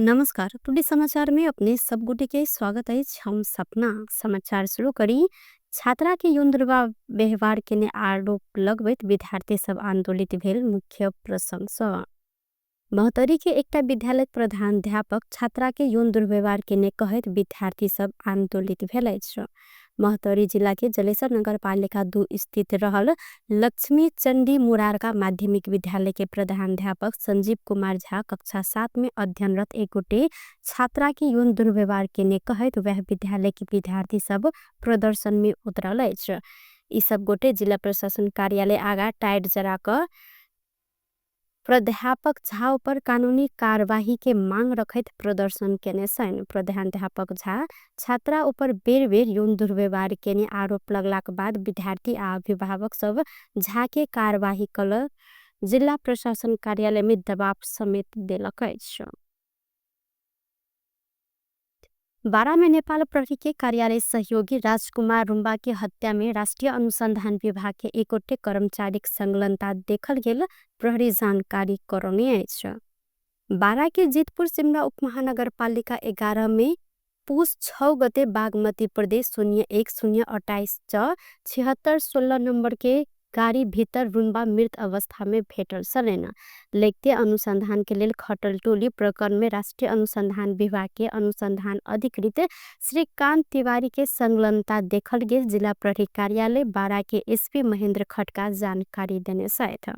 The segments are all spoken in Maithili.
नमस्कार, टुडे समाचार में अपने सब गोटे के स्वागत है। हम सपना समाचार शुरू करी। छात्रा के यौन दुर्व्यवहार के आरोप लगबैत विद्यार्थी सब आंदोलित भेल मुख्य प्रसंग। महोत्तरी के एकटा विद्यालय प्रधानाध्यापक छात्रा के यौन दुर्व्यवहार के कहैत विद्यार्थी सब आंदोलित भेल अछि। महोत्तरी जिला के जलेसर नगरपालिका 2 स्थित रहल लक्ष्मी चंडी मुरारका माध्यमिक विद्यालय के प्रधानाध्यापक संजीव कुमार झा कक्षा 7 में अध्ययनरत एक गोटे छात्रा के यौन दुर्व्यवहार के कहैत वह विद्यालय के विद्यार्थी सब प्रदर्शन में उतरल अछि। ई सब गोटे जिला प्रशासन कार्यालय आगा टायर जरा क प्राध्यापक झा पर कानूनी कार्यवाही के मांग रखैत प्रदर्शन केने छनि। प्रधानाध्यापक झा छात्रा ऊपर बेर बेर यौन दुर्व्यवहार केने आरोप लगलाक बाद विद्यार्थी आ अभिभावक सब झा के कार्यवाही कल जिला प्रशासन कार्यालय में दबाव समेत देलक अछि। बारा में नेपाल प्रहरी के कार्यालय सहयोगी राजकुमार रुम्बा के हत्या में राष्ट्रीय अनुसंधान विभाग के एक गोटे कर्मचारी संलग्नता देखल गेल प्रहरी जानकारी करौने अछि। बारा के जितपुर सिमरा उपमहानगरपालिका 11 में पुस 6 गते बागमती प्रदेश 01 0 28 च 76 16 नंबर के गाड़ी भीतर रुम्बा मृत अवस्था में भेटल छलनि। लेखते अनुसंधान के लेल खटल टोली प्रकरण में राष्ट्रीय अनुसंधान विभाग के अनुसंधान अधिकृत श्रीकांत तिवारी के संलग्नता देखल गेल जिला प्रहरी कार्यालय बारा के एसपी महेंद्र खड्का जानकारी देने छथि।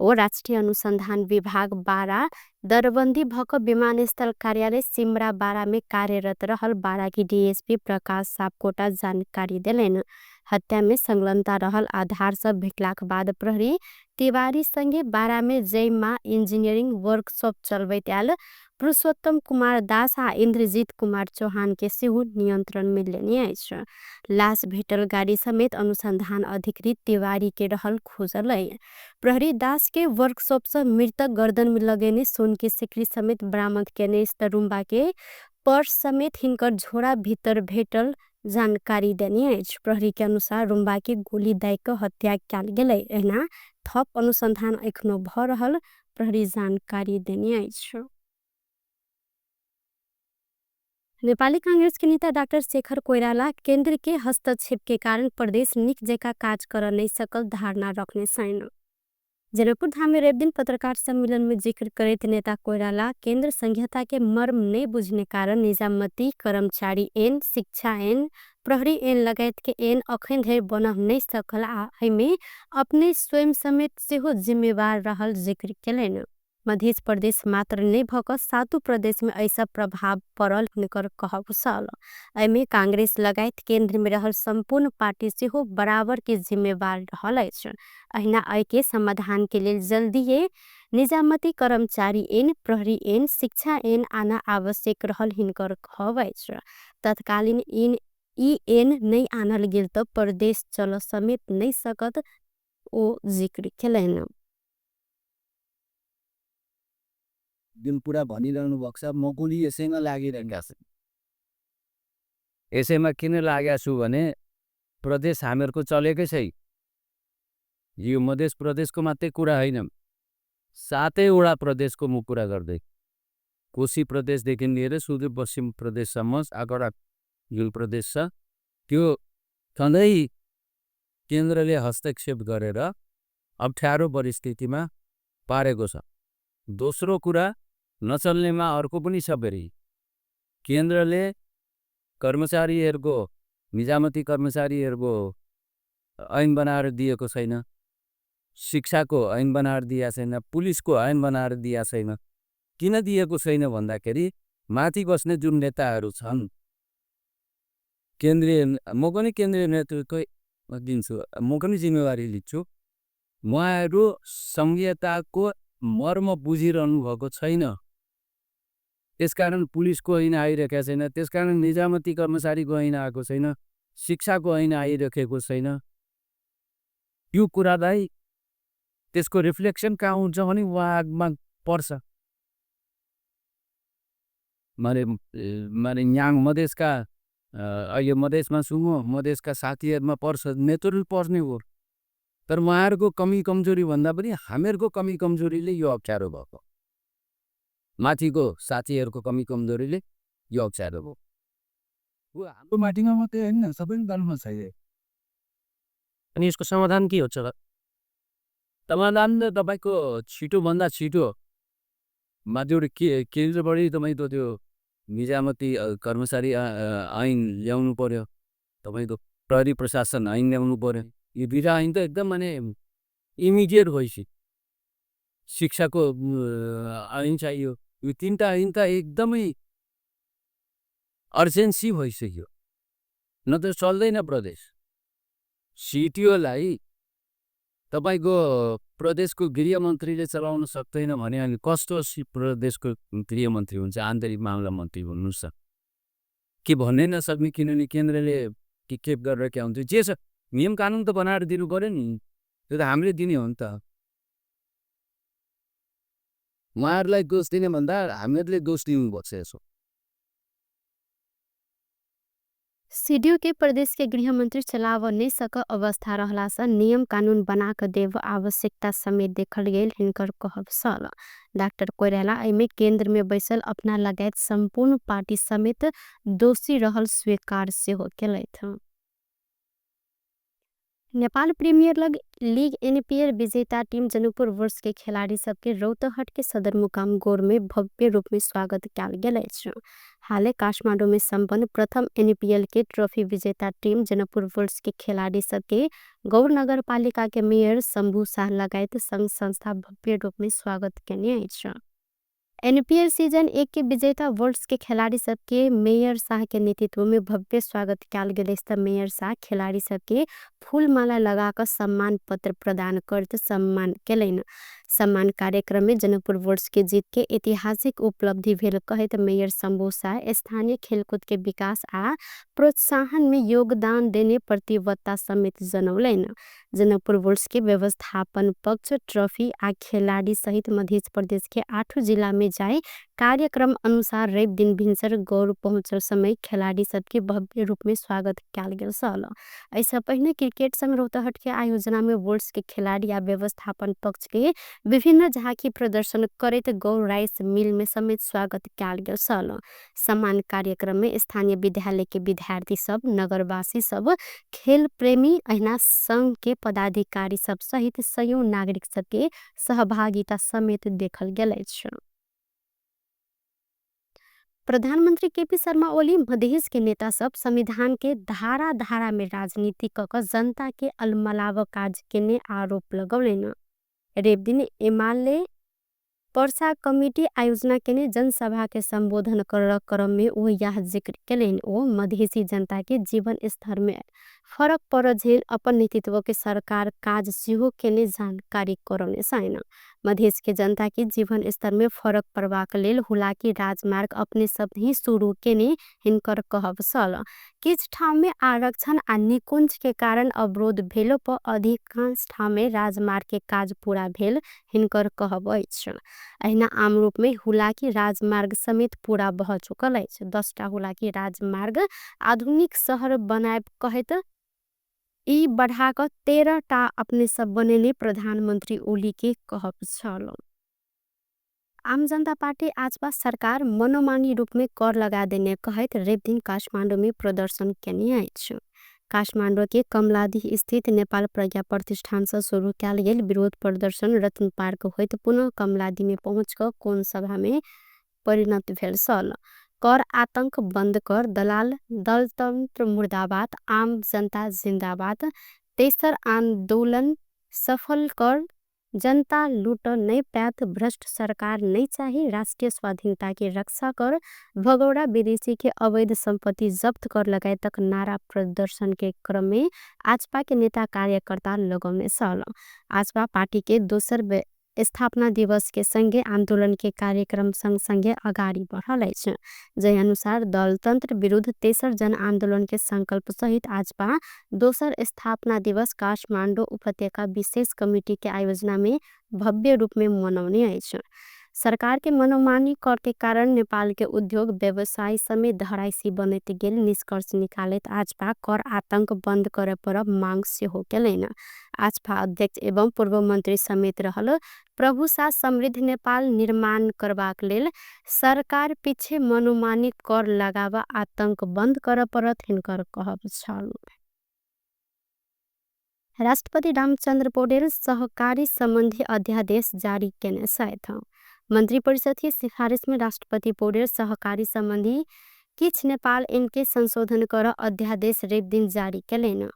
ओ राष्ट्रीय अनुसंधान विभाग बारा दरबन्दी भक विमानस्थल कार्यालय सिमरा बारा में कार्यरत रहल बारा के डीएसपी प्रकाश सापकोटा जानकारी देलनि। हत्या में संलग्नता रहल आधार सब भेटलाक बाद प्रहरी तिवारी संगे बारा में जयमा इंजीनियरिंग वर्कशॉप चलबैत आयल पुरुषोत्तम कुमार दास आ इंद्रजीत कुमार चौहान के सेहो नियंत्रण में लेने अछि। लाश भेटल गाड़ी समेत अनुसंधान अधिकृत तिवारी के रहल खोजल। प्रहरी दास के वर्कशॉप से मृतक गर्दन में लगेने सोन के सिकरी समेत बरामद केने रुम्बा के पर्स समेत हिनकर झोरा भीतर भेटल जानकारी देने अछि। प्रहरी के अनुसार रुम्बा के गोली दाइ के हत्या कयल गेलै। एना थप अनुसंधान एखनो भ रहल प्रहरी जानकारी देने अछि। नेपाली कांग्रेस के नेता डाक्टर शेखर कोइराला केंद्र के हस्तक्षेप के कारण प्रदेश निक जका काज कर नहीं सकल धारणा रखने छनि। जनकपुर धाम में रवि दिन पत्रकार सम्मेलन में जिक्र करैत नेता कोइराला केंद्र संहिता के मर्म नहीं बुझने कारण निजामती कर्मचारी एन, शिक्षा एन, प्रहरी एन लगायत के एन अखन धरि बनह नहीं सकल आ एहिमे अपने स्वयं समेत सेहो जिम्मेवार रहल जिक्र केलनि। मध्य प्रदेश मात्र नहीं भक सातु प्रदेश में ऐसा प्रभाव पड़ल हुनकर कहब छल। एहिमे कांग्रेस लगायत केंद्र में रहल संपूर्ण पार्टी सेहो बराबर के जिम्मेवार रहल अछि। अहिना एहि के समाधान के लेल जल्दीए निजामती कर्मचारी एन, प्रहरी एन, शिक्षा एन आना आवश्यक रहल हिनकर कहब अछि। तत्कालीन इन ई एन नहीं आनल गेल त प्रदेश चल समेत नहीं सकत ओ जिक्र केलनि। जुन कुरा भनिरहनु भएको छ, म पनि यसैमा लागिरहेको छु। यसैमा किन लागेको छु भने प्रदेश हामीहरूको चलेकै छैन। यो मधेस प्रदेशको मात्रै कुरा होइन, सातैवटा प्रदेशको म कुरा गर्दै, कोशी प्रदेशदेखि लिएर सुदूरपश्चिम प्रदेशसम्म आगरा जुन प्रदेश छ त्यो सधैँ केन्द्रले हस्तक्षेप गरेर अप्ठ्यारो परिस्थितिमा पारेको छ। दोस्रो कुरा नचल्नेमा अर्को पनि छ, फेरि केन्द्रले कर्मचारीहरूको निजामती कर्मचारीहरूको ऐन बनाएर दिएको छैन, शिक्षाको ऐन बनाएर दिएको छैन, पुलिसको ऐन बनाएर दिएको छैन। किन दिएको छैन भन्दाखेरि माथि बस्ने जुन नेताहरू छन् केन्द्रीय, म पनि केन्द्रीय नेतृत्व दिन्छु, म पनि जिम्मेवारी लिन्छु, उहाँहरू संघीयताको मर्म बुझिरहनु भएको छैन। त्यसकारण पुलिसको ऐन आइरहेको छैन, त्यसकारण निजामती कर्मचारीको ऐन आएको छैन, शिक्षाको ऐन आइरहेको छैन। यो कुरालाई त्यसको रिफ्लेक्सन कहाँ हुन्छ भने उहाँमा पर्छ। माने यहाँ मधेसका, अहिले मधेसमा छु म, मधेसका साथीहरूमा पर्छ, नेचुरल पर्ने हो। तर उहाँहरूको कमी कमजोरी भन्दा पनि हामीहरूको कमी कमजोरीले यो अप्ठ्यारो भएको। माथिको साथीहरूको कमी कमजोरीले यो अप्ठ्यारो भयो। हाम्रो माटीमा मात्रै होइन, सबै दलमा छ यो। अनि यसको समाधान के हुन्छ त? समाधान त तपाईँको छिटोभन्दा छिटो माथिबाट के केन्द्रबाट तपाईँको त्यो निजामती कर्मचारी ऐन ल्याउनु पर्यो, तपाईँको प्रहरी प्रशासन ऐन ल्याउनु पर्यो। यो दुईवटा ऐन त एकदम माने इमिडिएट भएपछि शिक्षाको ऐन चाहियो। यो तिनवटा ऐन त एकदमै अर्जेन्सी भइसक्यो, नत्र चल्दैन प्रदेश। सिटिओलाई तपाईँको प्रदेशको गृहमन्त्रीले चलाउन सक्दैन भने अनि कस्तो प्रदेशको गृहमन्त्री हुन्छ, आन्तरिक मामला मन्त्री भन्नुहोस् त? के भन्नै नसक्ने, किनभने केन्द्रले के के गरेर के हुन्छ, जे छ नियम कानुन त बनाएर दिनु पर्यो नि, त्यो त हामीले दिने हो नि त। उहाँहरूलाई दोष दिने भन्दा हामीहरूले दोष दिनुपर्छ यसो। सीडीयू के प्रदेश के गृहमंत्री चलाव नहीं सक अवस्था रहला से नियम कानून बना के देव आवश्यकता समेत देखल गेल हिनकर कहब छल। डाक्टर कोइराला एहिमे केंद्र में बैसल अपना लगायत संपूर्ण पार्टी समेत दोषी रहल स्वीकार सेहो केलथि। नेपाल प्रीमियर लीग एनपीएल विजेता टीम जनकपुर वर्ष के खिलाड़ी सबके रौतहट के सदरमुकाम गौर में भव्य रूप में स्वागत कयल गेल अछि। हाले काठमांडू में संपन्न प्रथम एनपीएल के ट्रॉफी विजेता टीम जनकपुर वर्ष के खिलाड़ी सबके गौर नगरपालिका के मेयर शंभू शाह लगायत संघ संस्था भव्य रूप में स्वागत केने अछि। एनपीएल सीजन 1 के विजेता वर्ष के खिलाड़ी सबके मेयर शाह के नेतृत्व में भव्य स्वागत कयल गेल अछि। त मेयर शाह खिलाड़ी सबके फूलमाला लगाकर सम्मान पत्र प्रदान करत सम्मान केलनि। सम्मान कार्यक्रम में जनकपुर वर्ष के जीत के ऐतिहासिक उपलब्धि भेल कहैत मेयर शंभू शाह स्थानीय खेलकूद के विकास आ प्रोत्साहन में योगदान देने प्रतिबद्धता समेत जनौलनि। जनकपुर वर्ष के व्यवस्थापन पक्ष ट्रॉफी आ खिलाड़ी सहित मध्य प्रदेश के 8 जिला में जाए कार्यक्रम अनुसार रवि दिन भिनसर गौर पहुँचल समय खिलाड़ी सबके भव्य रूप में स्वागत कयल गेल छल। एहिसँ पहिने क्रिकेट संघ रौतहट के आयोजना में वर्ष के खिलाड़ी आ व्यवस्थापन पक्ष के विभिन्न झांकी प्रदर्शन करैत गौर राइस मिल में समेत स्वागत कयल गेल छल। सम्मान कार्यक्रम में स्थानीय विद्यालय के विद्यार्थी सब, नगरवासी सब, खेल प्रेमी अहिना संघ के पदाधिकारी सब सहित सयौं नागरिक सबके सहभागिता समेत देखल गेल अछि। प्रधानमंत्री केपी शर्मा ओली मधेश के नेता सब संविधान के धारा धारा में राजनीति क क जनता के अलमलाव काज केने आरोप लगौलनि। रवि एमाले पर्सा कमिटी आयोजना केने जनसभा के संबोधन कर क्रम में ओ यह जिक्र केलनि। ओ मधेसी जनता के जीवन स्तर में फरक पर झेल अपन नेतृत्व के सरकार काज सेहो केने जानकारी करौने छैन। मधेश के जनता के जीवन स्तर में फरक पड़बाक लेल हुलाकी राजमार्ग अपने सब ही शुरू केने हिनकर कहब छल। किछ ठाउँ में आरक्षण आ निकुंज के कारण अवरोध भेलो पर अधिकांश ठाउँ में राजमार्ग के काज पूरा भेल हिनकर कहब अछि। एहिना आम रूप में हुलाकी राजमार्ग समेत पूरा भऽ चुकल अछि। 10टा हुलाकी राजमार्ग आधुनिक शहर बनायब कहैत ई बढ़ा कऽ 13टा अपने सब बनेने प्रधानमंत्री ओली के कहब छल। आम जनता पार्टी आजपा सरकार मनोमानी रूप में कर लगा देने कहैत रवि दिन काठमांडू में प्रदर्शन केने अछि। काठमांडू के कमलादी स्थित नेपाल प्रज्ञा प्रतिष्ठान से शुरू कयल गेल विरोध प्रदर्शन रत्न पार्क होइत पुनः कमलादी में पहुँच कऽ कोण सभा में परिणत भेल छल। कर आतंक बंद कर, दलाल दलतंत्र मुर्दाबाद, आम जनता जिंदाबाद, तेसर आंदोलन सफल कर, जनता लूट नहीं पायत, भ्रष्ट सरकार नहीं चाही, राष्ट्रीय स्वाधीनता के रक्षा कर, भगौड़ा विदेशी के अवैध संपत्ति जब्त कर लगायत तक नारा प्रदर्शन के क्रम में आजपा के नेता कार्यकर्ता लगौने छल। आजपा पार्टी के दोसर स्थापना दिवस के संगे आंदोलन के कार्यक्रम संग संगे अगाडि बढ़ल अछि। जै अनुसार दलतंत्र विरुद्ध तेसर जन आंदोलन के संकल्प सहित आजपा दोसर स्थापना दिवस काठमांडू उपत्यका विशेष कमिटी के आयोजना में भव्य रूप में मनाउने अछि। सरकार के मनोमानी कर के कारण नेपाल के उद्योग व्यवसाय समेत धराइसी बनैत गेल निष्कर्ष निकालैत आजपा कर आतंक बन्द करे पर मांग सेहो केलैन। आजपा अध्यक्ष एवं पूर्व मन्त्री समेत रहल प्रभु शाह समृद्ध नेपाल निर्माण करबाक लेल सरकार पिछे मनोमानी कर लगाव आतंक बन्द कर परत हिनकर कहब छल। राष्ट्रपति रामचन्द्र पौडेल सहकारी सम्बन्धी अध्यादेश जारी केने छथि। मन्त्री परिषद के सिफारिश में राष्ट्रपति पौडेल सहकारी सम्बन्धी किछ नेपाल इनके संशोधन कर अध्यादेश रवि दिन जारी केलैन।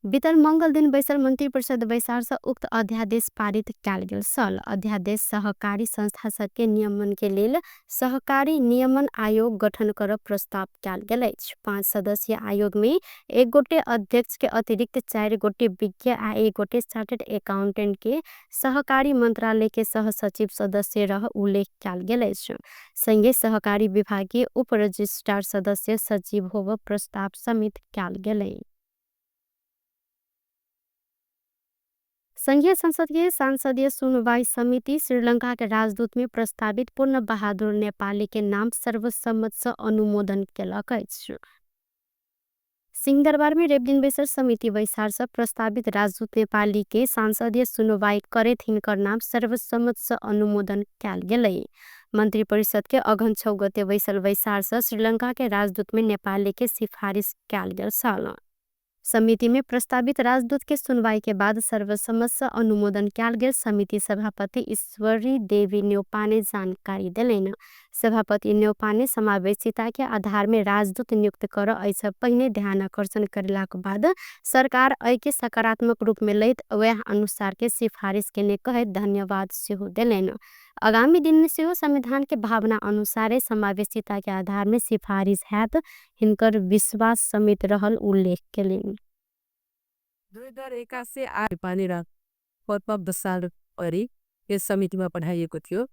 बितल मंगल दिन बैसल मन्त्री परिषद बैसार से उक्त अध्यादेश पारित कयल गेल छल। अध्यादेश सहकारी संस्था सबके नियमन के लेल सहकारी नियमन आयोग गठन कर प्रस्ताव कयल गेल अछि। 5 सदस्यीय आयोग में 1 गोटे अध्यक्ष के अतिरिक्त 4 गोटे विज्ञ आ 1 गोटे चार्टर्ड अकाउंटेंट के सहकारी मंत्रालय के सहसचिव सदस्य रह उल्लेख कयल गेल अछि। संगे सहकारी विभागीय उप रजिस्ट्रार सदस्य सचिव होब प्रस्ताव समेत कयल गेल। संघीय संसद के संसदीय सुनवाई समिति श्रीलंका के राजदूत में प्रस्तावित पूर्ण बहादुर नेपाली के नाम सर्वसम्मत से अनुमोदन केलक अछि। सिंहदरबार में रवि दिन बैसल समिति बैसार से प्रस्तावित राजदूत नेपाली के संसदीय सुनवाई करैत हिनकर नाम सर्वसम्मत से अनुमोदन कयल गेलै। मंत्री परिषद के अघन 6 गते बैसल बैसार से श्रीलंका के राजदूत में नेपाली के सिफारिश कयल गेल छल। समिति में प्रस्तावित राजदूत के सुनवाई के बाद सर्वसम्मत से अनुमोदन कयल गेल समिति सभापति ईश्वरी देवी न्यौपाने जानकारी देलैन। सभापति न्यौपाने समावेशिता के आधार में राजदूत नियुक्त कर ऐसे पहिने ध्यान आकर्षण करेलाक बाद सरकार ऐ के सकारात्मक रूप में लैत वह अनुसार के सिफारिश केने कहैत धन्यवाद सेहो देलैन। आगामी दिन में सेहो संविधान के भावना अनुसार समावेशिता के आधार में सिफारिश हैत हिनकर विश्वास समेत रहल उल्लेख केलनि। 2081 आठ पद्म अरी यस समितिमा पठाइएको थियो।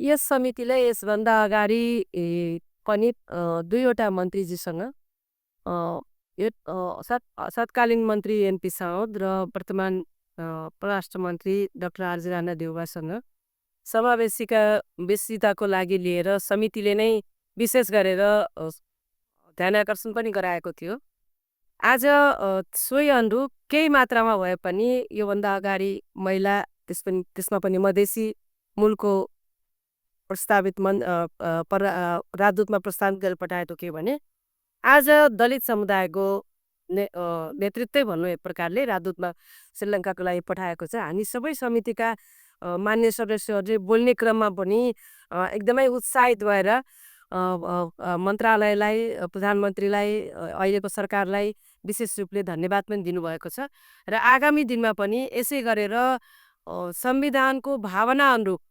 यस समितिलाई यसभन्दा अगाडि पनि दुईवटा मन्त्रीजीसँग तत्कालीन मन्त्री एनपी साउद र वर्तमान परराष्ट्र मन्त्री डाक्टर आरजी राणा देउवासँग समावेशिका बेसीताको लागि लिएर समितिले नै विशेष गरेर ध्यान आकर्षण पनि गराएको थियो। आज सोही अनुरूप केही मात्रामा भए पनि योभन्दा अगाडि महिला त्यसमा पनि मधेसी मूलको प्रस्तावित राजदूतमा प्रस्तावित गरेर पठाएको थियो भने आज दलित समुदायको नेतृत्वै भन्नु एक प्रकारले राजदूतमा श्रीलङ्काको लागि पठाएको छ। हामी सबै समितिका मान्य सदस्यहरूले बोल्ने क्रममा पनि एकदमै उत्साहित भएर मन्त्रालयलाई, प्रधानमन्त्रीलाई, अहिलेको सरकारलाई विशेष रूपले धन्यवाद पनि दिनुभएको छ र आगामी दिनमा पनि यसै गरेर संविधानको भावना अनुरूप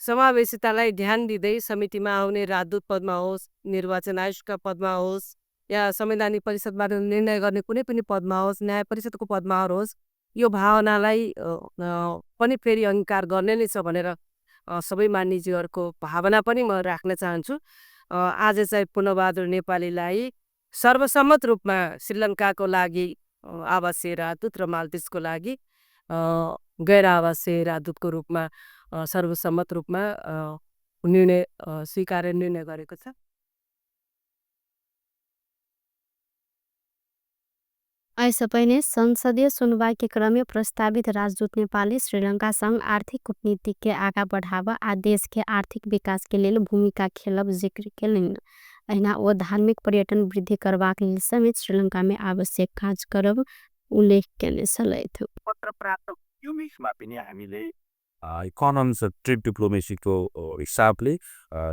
समावेशितालाई ध्यान दिँदै समितिमा आउने राजदूत पदमा होस्, निर्वाचन आयुक्तका पदमा होस् या संवैधानिक परिषदबाट निर्णय गर्ने कुनै पनि पदमा होस्, न्याय परिषदको पदमा होस्, यो भावनालाई पनि फेरि अङ्गीकार गर्ने नै छ भनेर सबै मान्यज्यूहरूको भावना पनि म राख्न चाहन्छु। आज चाहिँ पूर्णबहादुर नेपालीलाई सर्वसम्मत रूपमा श्रीलङ्काको लागि आवासीय राजदूत र मालदिप्सको लागि गैर आवासीय राजदूतको रूपमा सर्वसम्मत रूपमा निर्णय स्वीकार्य निर्णय गरेको छ। ऐसे पहिने संसदीय सुनवाई के क्रम में प्रस्तावित राजदूत नेपाली श्रीलंका संग आर्थिक कूटनीति के आगा बढ़ावा आ देश के आर्थिक विकास के लेल भूमिका खेलब जिक्र केलनि। अहिना ओ धार्मिक पर्यटन वृद्धि करबाक लेल समेत श्रीलंका में आवश्यक काज करब उल्लेख केने छलथि। पत्र प्राप्त यो पनि हामीले इकोनोमिक्स ट्रेड डिप्लोमेसीको हिसाबले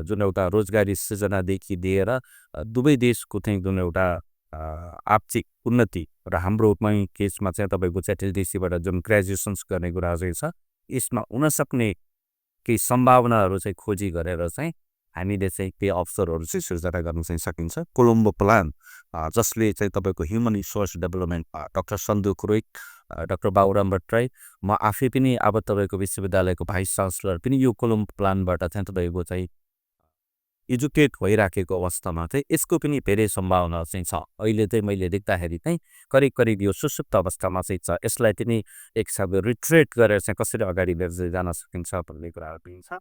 जुन एउटा रोजगारी सृजनादेखि लिएर दुवै देशको चाहिँ जुन एउटा आर्थिक उन्नति र हाम्रो केसमा चाहिँ तपाईँको चाहिँ एलडिसीबाट जुन ग्रेजुएसन्स गर्ने कुरा चाहिँ छ, यसमा हुन सक्ने केही सम्भावनाहरू चाहिँ खोजी गरेर चाहिँ हामीले चाहिँ केही अवसरहरू चाहिँ सृजना गर्न चाहिँ सकिन्छ। कोलम्बो प्लान जसले चाहिँ तपाईँको human resource development doctor Sanduk Ruit, doctor Baburam Bhattarai, म आफै पनि अब तपाईँको विश्वविद्यालयको भाइस चान्सलर पनि यो कोलम्बो प्लानबाट चाहिँ तपाईँको चाहिँ एजुकेट भइराखेको अवस्थामा चाहिँ यसको पनि धेरै सम्भावना चाहिँ छ। अहिले चाहिँ मैले देख्दाखेरि चाहिँ करिब करिब यो सुसुप्त अवस्थामा चाहिँ छ। यसलाई पनि एक हिसाबले रिट्रेट गरेर चाहिँ कसरी अगाडि बढ्दै जान सकिन्छ भन्ने कुराहरू पनि छ।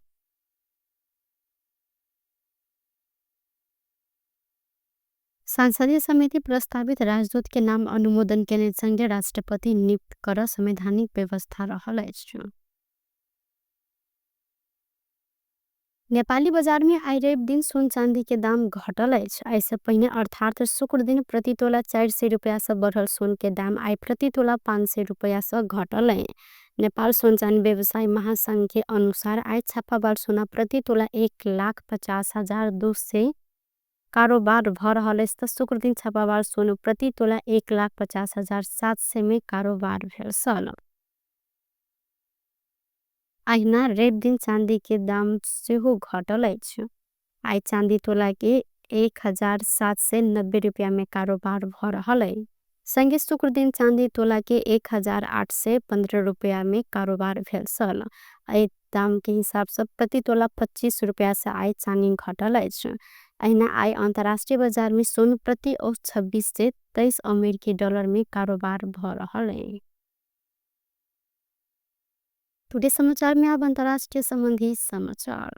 संसदीय समिति प्रस्तावित राजदूत के नाम अनुमोदन केने संगे राष्ट्रपति नियुक्त कर संवैधानिक व्यवस्था रहल अछि। नेपाली बजार में आइ रवि दिन सोन चांदी के दाम घटल अछि। एहिसँ पहिने अर्थात शुक्र दिन प्रति तोला 400 रुपैया से बढ़ल सोन के दाम आइ प्रति तोला 500 रुपैया से घटल है। नेपाल सोन चांदी व्यवसाय महासंघ के अनुसार आइ छापाबार सोना प्रति तोला 1,50,200 कारोबार भ रहल अछि त शुक्र दिन छापाबार सोन प्रति तोला 1,50,700 में कारोबार भेल छल। अहिना रवि दिन चांदी के दाम सेहो घटल अछि। आइ चांदी तोला के 1790 रुपैया में कारोबार भ रहल अछि। संगे शुक्र दिन चांदी तोला के 1815 रुपैया में कारोबार भेल छल। एहि दाम के हिसाब से प्रति तोला 25 रुपैया से आइ चांदी घटल अछि। अहिना आइ अंतर्राष्ट्रीय बाजार में सोन प्रति औस 2623 अमेरिकी डॉलर में कारोबार भ रहल अछि। टुडे समाचार में अब अंतर्राष्ट्रीय संबंधी समाचार।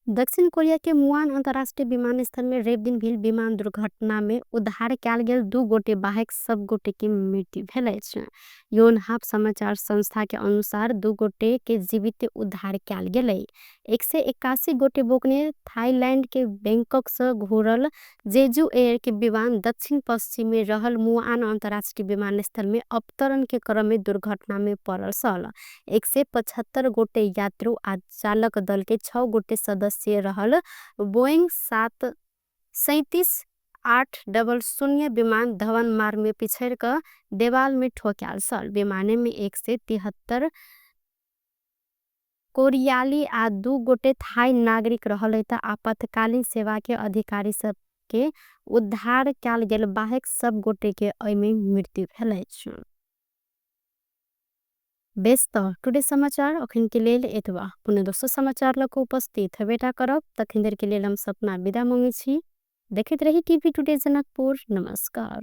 दक्षिण कोरिया के मुआन अंतर्राष्ट्रीय विमानस्थल में रवि दिन भेल विमान दुर्घटना में उद्धार कयल गेल 2 गोटे बाहेक सब गोटे के मृत्यु भेल अछि। योनहाप समाचार संस्था के अनुसार 2 गोटे के जीवित उद्धार कयल गेल। 181 गोटे बोकने थाईलैंड के बैंकॉक से घुरल जेजू एयर के विमान दक्षिण पश्चिम में रहल मुआन अंतर्राष्ट्रीय विमानस्थल में अवतरण के क्रम में दुर्घटना में पड़ल छल। 175 गोटे यात्रु आ चालक दल के 6 गोटे सदस्य रहल बोइंग 737-800 विमान धवन मार्ग में पिछड़ क देवाल में ठोक्याल छल। विमाने में 173 कोरियाली आ 2 गोटे थाई नागरिक रहल त आपातकालीन सेवा के अधिकारी सब के उद्धार कयल गेल बाहेक सब गोटे के एमे मृत्यु भेल अछि। बेस त टुडे समाचार अखन के लेल एतबा। पुनः दोसर समाचार लक उपस्थित हेबेटा करब। तखन देर के लेल हम सपना विदा मांगे छी। देखैत रही टीवी टुडे जनकपुर। नमस्कार।